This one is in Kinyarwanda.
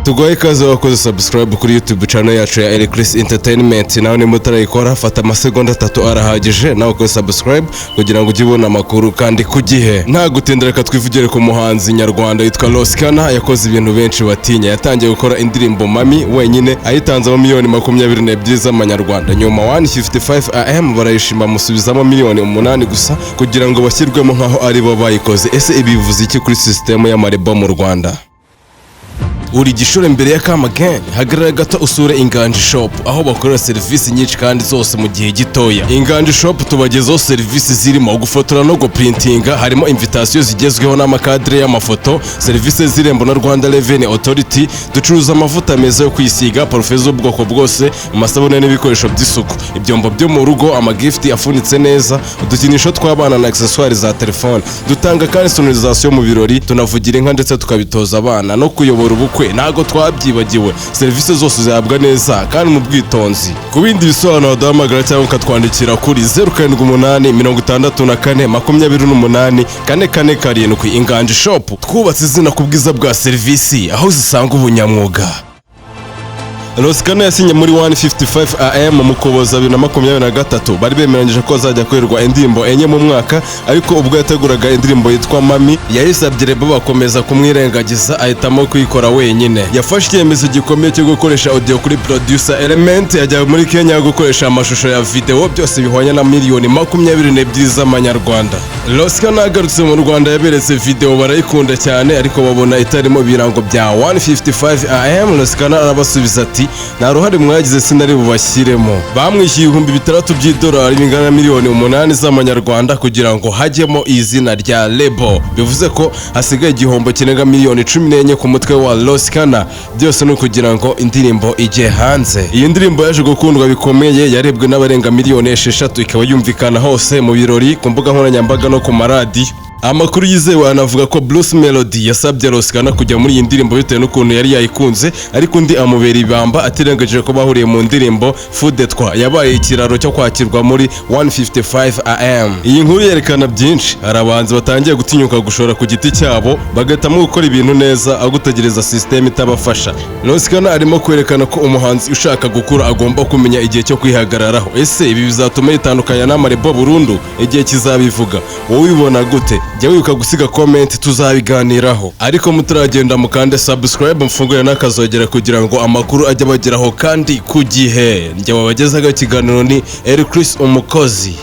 Tuguhaye ikaze wakoze subscribe kuri YouTube channel yacu ya Eric Chris Entertainment. Nawe niba utarayikora, fata amasegonda 3 arahagije, nawe ukore subscribe kugira ngo ujye ubona amakuru kandi ku gihe. Nta gutinda, reka twivugire ku muhanzi nyarwanda witwa Ross Kana. Yakoze ibintu benshi batinya. Yatangiye gukora indirimbo Mami wenyine, ayitanzemo miliyoni 22 z'amanyarwanda. Nyuma 155 AM barayishima, bamusubizamo miliyoni 8 gusa kugira ngo bashyirwemo nk'aho ari bo bayikoze. Ese ibi bivuze iki kuri sisitemu y'ama label mu Rwanda? Uri gishore mbere ya Kamageni, hagarara gato usure Inganji Shop, aho bakorera serivisi nyinshi kandi zose mu gihe gitoya. Inganji Shop tubagezaho serivisi zirimo gufotora no guprintinga, harimo invitation zigezweho n'amakadire y'amafoto, serivisi z'Irembo na Rwanda Revenue Authority. Ducuruza amavuta meza yo kwisiga, parufe z'ubwoko bwose, amasabune n'ibikoresho by'isuku, ibyombo byo mu rugo, amagifuti afunitse neza, udukinisho tw'abana na accessoires za telefone. Dutanga kandi sonorisation mu birori, tunavugira inka ndetse tukabitoza abana, no kuyobora ubukwe ntabwo twabyibagiwe. Serivisi zose zihabwa neza kandi mu bwitonzi. Ku bindi bisobanuro waduhamagara cyangwa ukatwandikira kuri 0786428447. Inganji Shop, twubatse izina ku bwiza bwa serivisi, aho zisanga ubunyamwuga. Ross Kana yasinye muri 155 AM mu Kuboza 2023. Bari bemeranyije ko azajya akorerwa indirimbo enye mu mwaka, ariko ubwo yateguraga indirimbo yitwa Mami, yayisabye label bakomeza kumwirengagiza, ahitamo kuyikora wenyine. Yafashe icyemezo gikomeye cyo gukoresha audio kuri producer Element, ajya muri Kenya gukoresha amashusho ya video, byose bihwanye na miliyoni 22 z'amanyarwanda. Ross Kana agarutse mu Rwanda, yaberetse video barayikunda cyane, ariko babona itarimo ibirango bya 155 AM. Ross Kana arabasubiza ati: "Nta ruhare mwagize, sinari bubashyiremo." Bamwishyuye 6000 by'idolari bingana na miliyoni 8 z'amanyarwanda kugira ngo hajyemo izina rya label. Bivuze ko hasigaye igihombo kirenga miliyoni 14 ku mutwe wa Ross Kana. Byose ni ukugira ngo indirimbo ijye hanze. Iyi ndirimbo yaje gukundwa bikomeye, yarebwe n'abarenga miliyoni 6, ikaba yumvikana hose mu birori, ku mbuga nkoranyambaga no ku maradiyo. Amakuru yizewe anavuga ko Bruce Melody yasabye Ross Kana kujya muri iyi ndirimbo bitewe n'ukuntu yari yayikunze, ariko undi amubera ibamba, atirengagije ko bahuriye mu ndirimbo Fudetwa yabaye ikiraro cyo kwakirwa muri 155 AM. Iyi nkuru yerekana byinshi. Hari abahanzi batangiye gutinyuka gushora ku giti cyabo, bagahitamo gukora ibintu neza aho gutegereza sisiteme itabafasha. Ross Kana arimo kwerekana ko umuhanzi ushaka gukura agomba kumenya igihe cyo kwihagararaho. Ese ibi bizatuma yitandukanya n'ama label burundu? Igihe kizabivuga. Wowe ubibona gute? Jya wibuka gusiga comment, tuzabiganiraho. Ariko mutaragenda, mukande subscribe, mfungure n'akazogera kugira ngo amakuru ajye abageraho kandi ku gihe. Njye wabagezaho ikiganiro ni Eric Chris Umukozi.